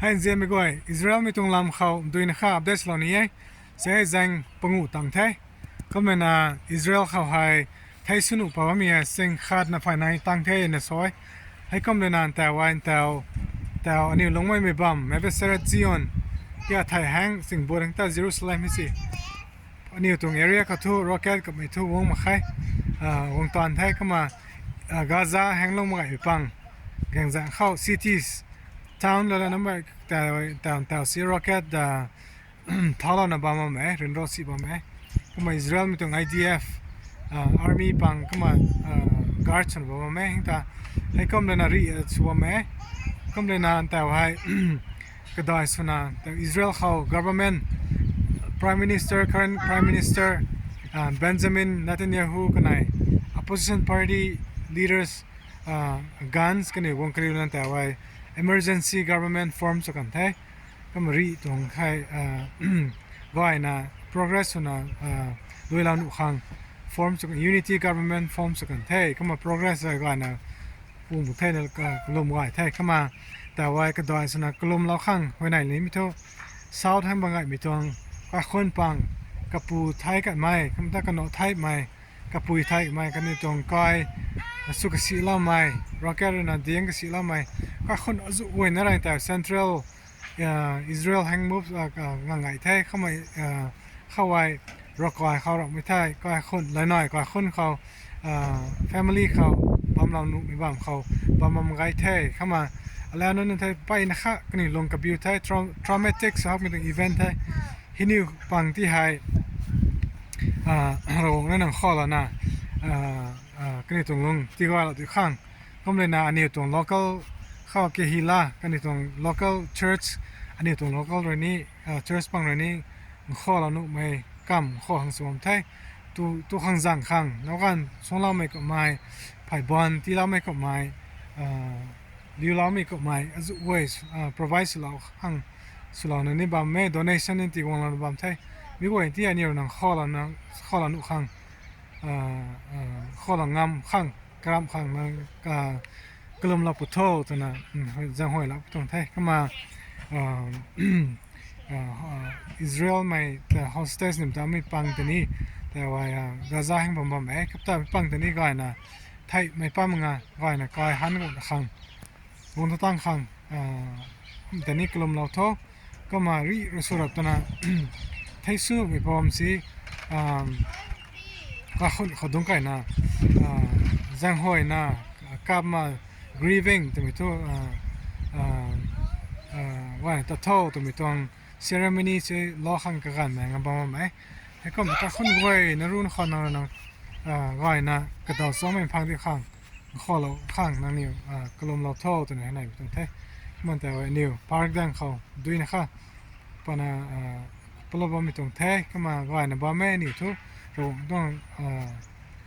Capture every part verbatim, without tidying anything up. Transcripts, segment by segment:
Hei nzianmei guay, Israelmei tuang lam khou duina kha update lou ni e. Sei zaeng panguh tang the. Kumna Israel khou hei thei swnuh pa bammei e, sing khatna phay nai tang the na sa e. Heikum lana ntaw e, ntaw, ntaw aniu lungmei mei bam Mevaseret Zion, ya thei hang sing bu hang ta Jerusalem hei si. Aniu tuang area khou thu rocket kummei thu guang mak khe, guang tuan the. Kumna Gaza hang lung mak gaymei pang, gaengzaeng khou cities, town lana number, ntaw, ntaw si rocket da thaulouna bam bam e, ryanra si bam e. Kumna Israelmei tuang I D F, army pang kumna guard swna bam bam e hang ta. Heikum lana rih sw bam e. Kum lana ntaw hei kadai swna Israel khou government, Prime Minister, current Prime Minister Benjamin Netanyahu kanei opposition party leaders, Gantz kaniw guang kariuna ntaw hei emergency government form sw kan the. Kumna rih tuang khe, gayna progress swna luilou nuh khang form sw, unity government form sw kan the. Kumna progress gayna pung bu thena kalum gay the. Kumna ntaw hei kadai swna kalumlou khang huayney nimei thu south hang bam gaymei tuang kaikhunc pang, kapu thei kanmei, kumna ta kanow theimei, kapui theimei, kaniw tuang kai sw kasiloumei, rocket ruina diang kasiloumei, kaikhunc azuh guayna rey ta central Israel hang move ngang gay the. Kumna khou hei ravkai khou ramhmei thei kaikhunc, lainai kaikhunc khou, family khou bamlou nuhmei bam khou bam bam gay the. Kumna alau nunc thei mpeyna kha kaniw lung kabiu the, traumatic sa hakmei tuang event the. Hei niw pang ti hei Ravguangc na nang khou lana kaniw tuang lung tigaylou di khang. Kum lana aniw tuang local khou kahi la, kaniw tuang local church, aniw tuang local rui ni, church pang rui ni nkhoulou nuhmei kam khou hang sw bam the. Tu khang zang khang, nac ganv suangcloumei kummei, phey ban tiiloumei kummei, liuloumei kummei azuh guay provide swlou khang, swlouna ni bam e, donation ni tiguanglouna bam the. Mi guay ti aniw nang khoulou nuh khang, khoulou ngam khang, karamh khang nang kalumlou pw tho twna zaenghuaylou pw tuang the. Kumna Israelmei ta hostage nim tamei pang tei ni, tei Gaza hang bam bam e, kapta pang tei ni gayna theihmei pam nga gayna kai han guangna khang, guang ta tang khang tei ni kalumlou tho. Kumna rih rui sw rap twna thei swmei pam si, kaikhunc khou dungc kayna zaenghuayna, kapma grieving twmei thu gayna ta tho twmei tuang ceremony si lou khang kaganvmei nga bam bam e. Heikumna kaikhunc guayna run khou nang rui nang gayna kadaw chamei phang di khang, nkhoulou khang nangniw kalumlou tho twna hei neimei tuang the. Kumna tei aniw park daeng khou duina kha pana palou bammei tuang the. Kumna gayna bammei aniw thu Ravguangc tuang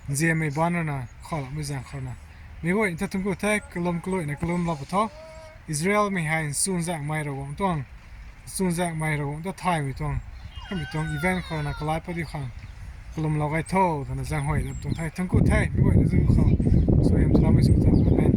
nzianmei ban rui na khouloumei zaeng khou na, mi guay ta thungc ku the. Kalum kaluaina kalumlou pw tho. Israelmei hei nchunzaenghmei Ravguangc tuang, nchunzaenghmei Ravguangc ta thaymei tuang, kamei tuang event khou na kalai pat di khang kalumlou gay tho twna zaenghuay dap tuang the. Thungc ku the, mi guayna zu khou suaihiam tiiloumei sw tho. Amen.